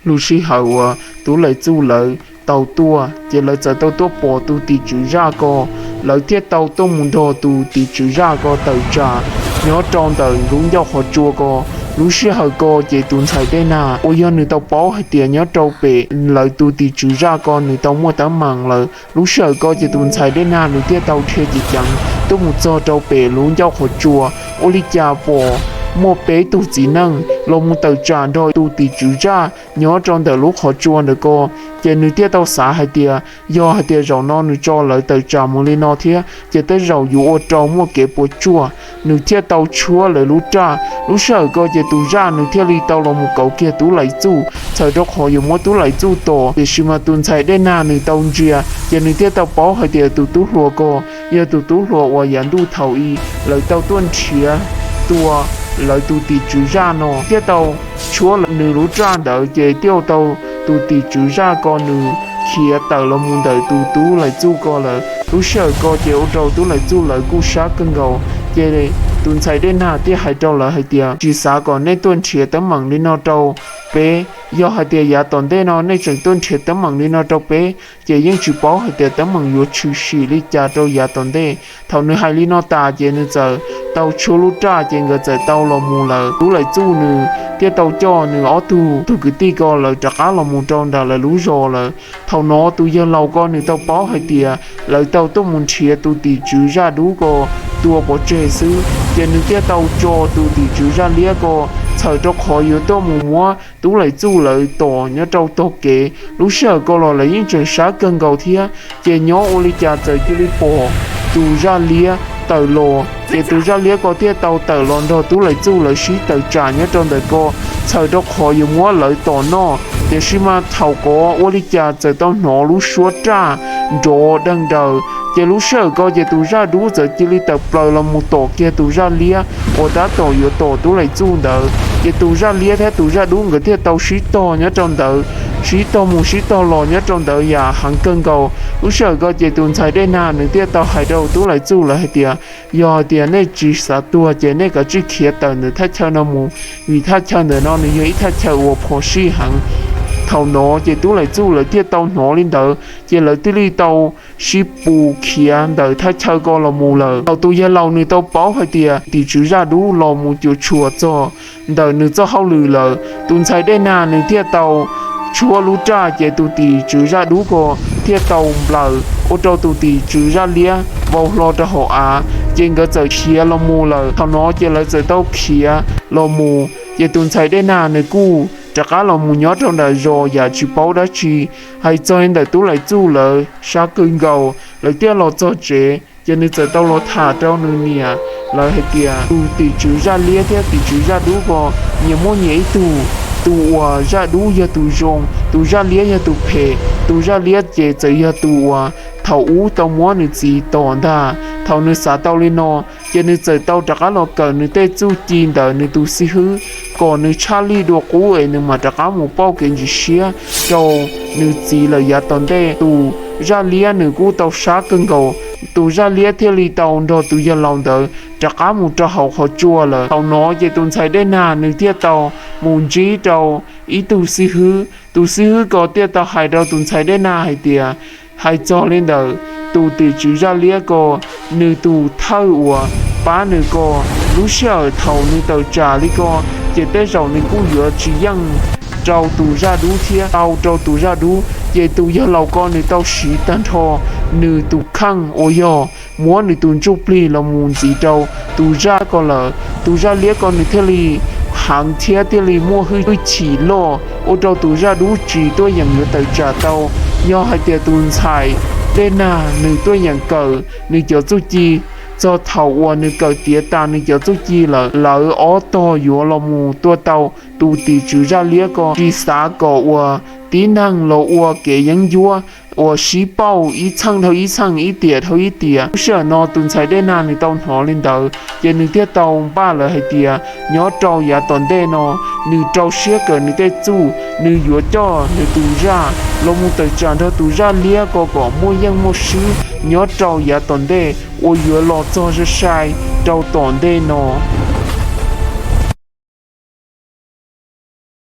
Lub sij hawm uas Tub Lais Txuj lawv tau tuaj ces lawv txawm tau tuaj pom tus tim tswv zaj ko, lawv thiaj tau tuaj mus nrog tus tim tswv zaj ko tawm tsam nyob rau ntawm lub ncauj qhov tsua ko. Lub sij hawm ko ces tus ntxhais Dej Nag uas yog nws tau paub hais tias nyob rau pem lawv tus tim tswv zaj ko nws tau muaj teeb meem lawm. Lub sij hawm ko ces tus ntxhais Dej Nag nws thiaj tau dhia ceev ceev tuaj mus txog rau pem lub ncauj qhov tsua, ua li cas pom muaj peb tug txiv neej los mus tawm tsam nrog tus tim tswv zaj nyob rau ntawm lub qhov tsua ntawm ko. Ces nws thiaj tau xav hais tias yog hais tias zaum no nws tso lawv tawm tsam mus li no thiab ces tej zaum yuav ua rau muaj kev puas tsuaj. Nws thiaj tau tshuab lawv lub raj. Lub sij hawm ko ces tus zaj nws thiaj li tau los mus kauv kiag Tub Lais Txuj txhawm rau qhov yuav muab Tub Lais Txuj tom, tiam sis mas tus ntxhais Dej Nag nws tau ntsia ces nws thiaj tau paub hais tias tus tub hluas ko yog tus tub hluas uas yav ntuj thaum i lawv tau tuaj nrhiav tua lawv tus tim tswv zaj no, thiaj tau tshuab nws lub raj ntawd ces thiaj tau tus tim tswv zaj ko nws khiav tawm los mus ntawm tus Tub Lais Txuj ko lawm. Lub sij hawm ko ces ua rau Tub Lais Txuj lawv kuj sab kawg nkaus. Ces tus ntxhais Dej Nag thiaj hais rau lawv hais tias tsis xav kom nej tuaj nrhiav teeb meem li no rau peb. Yog hais tias yav tom ntej no nej tseem tuaj nrhiav teeb meem li no rau peb ces yeej tsis paub hais tias teeb meem yuav tshwm sim li cas rau yav tom ntej. Thaum nws hais li no tas ces nws txawm tau tshuab lub raj ces nkawd txawm tau los mus lawm. Tub Lais Txuj nws thiaj tau coj nws ob tug tug kwv tij ko lawv rov qab los mus rau nram lawv lub zos lawm. Thaum no tus yawg laus ko nws tau paub hais tias lawv tau tuaj mus nrhiav tus tim tswv zaj dub ko tua pov tseg xwb ces nws thiaj tau tso tus tim tswv zaj liab ko txhawm rau qhov yuav tuaj mus muab Tub Lais Txuj lawv tom nyob rau tog kev. Lub sij hawm ko los lawv yeej tseem sab kawg nkaus thiab ces nyob ua li cas txawm cia li pom tus zaj liab tawm los ces tus zaj liab ko thiaj tau tawm los nrog Tub Lais Txuj lawv sib tawm tsam nyob rau ntawm ko txhawm rau qhov yuav muab lawv tom noj. Tiam sis mas thaum ko ua li cas txawm tau hnov lub suab raj nrov dawg daws ces lub sij hawm ko ces tus zaj dub txawm cia li tawm plaws los mus tom kiag tus zaj liab uas tab tom yuav tom Tub Lais Txuj ntawd. Ces tus zaj liab thiab tus zaj dub nkawd thiaj tau sib tog nyob rau ntawd, sib tog mus sib tog los nyob rau ntawd yam heev kawg nkaus. Lub sij hawm ko ces tus ntxhais Dej Nag nws thiaj tau hais rau Tub Lais Txuj lawv hais tias yog hais tias nej tsis xav tuag ces nej kav tsij khiav tawm ntawm thaj chaw no mus, vim thaj chaw ntawm no nws yog ib thaj chaw uas phom sij heev. Thaum no ces Tub Lais Txuj lawv thiaj tau hnov li ntawd ces lawv thiaj li tau sib pus khiav ntawm thaj chaw ko los mus lawm. Thaum tus yawg laus nws tau paub hais tias tim tswv zaj dub los mus cuam tshuam txog ntawm nws txoj hauj lwm lawm, tus ntxhais Dej Nag nws thiaj tau tshuab lub raj ces tus tim tswv zaj dub ko thiaj tau nplawm ua rau tus tim tswv zaj liab vau hlo rau hauv av ces nkawd txawm khiav los mus lawm. Thaum no ces lawv txawm tau khiav los mus ces tus ntxhais Dej Nag nws kuj rov qab los mus nyob rau nram zos yam tsis paub dab tsi. Hais txog li ntawm Tub Lais Txuj lawv sab kawg nkaus, lawv thiaj los txog tsev ces nws txawm tau los tham rau nws niam lawv hais tias tus tim tswv zaj liab thiab tim tswv zaj dub ko nyias muaj nyias ib tug. Tus uas zaj dub yog tus zoo, tus zaj liab yog tus phem. Tus zaj liab ces txawm yog tus uas thaum ub tau muab nws txiv tom ntag. Thaum nws xav tau li no ces nws txawm tau rov qab los kawm nws tej txuj ci ntawm nws tus xib hwb kom nws tshaj lij dua qub es nws mam rov qab mus pauj kev ntsis siab rau nws txiv lawm yav tom ntej. Tus zaj liab nws kuj tau sab kawg nkaus, tus zaj liab thiaj li tau nrog tus yawg laus ntawd rov qab mus rau hauv qhov tsua lawm. Thaum no ces tus ntxhais Dej Nag nws thiaj tau mus ntsib rau ib tug xib hwb. Tus xib hwb ko thiaj tau hais rau tus ntxhais Dej Nag hais tias hais txog li ntawm tus tim tswv zaj liab ko, nws tus thawj uas pab nws ko, lub sij hawm thaum nws tawm tsam li ko ces tej zaum nws kuj yuav tsis yeej rau tus zaj dub thiab tau rau tus zaj dub. Ces tus yawg laus ko nws tau siv tag nrho nws tus kheej uas yog muab nws tus ntsuj plig los mus ntxiv rau tus zaj ko lawm. Tus zaj liab ko nws thiaj li heev thiab thiaj li muaj hwj chim loj ua rau tus zaj dub tsis tuaj yeem yuav tawm tsam tau. Yog hais tias tus ntxhais Dej Nag nws tuaj yeem kawm nws cov txuj ci, txog thaum uas nws kawm tiav tas nws cov txuj ci lawm, lawv ob tog yuav los mus tua tau tus tim tswv zaj liab ko. Tsis xav kom uas tib neeg los ua kev yeeb ncuab uas sib pauj ib txheej dhau ib txheej, ib tiam dhau ib tiam. Lub sij hawm no tus ntxhais Dej Nag nws tau hnov li ntawd ces nws thiaj tau npaj lawm hais tias nyob rau yav tom ntej no nws rau siab kawm nws tej txuj, nws yuav coj nws tus zaj los mus tawm tsam nrog tus zaj liab ko kom muaj yeej muaj swb nyob rau yav tom ntej uas yuav los txog sai sai rau tom ntej no.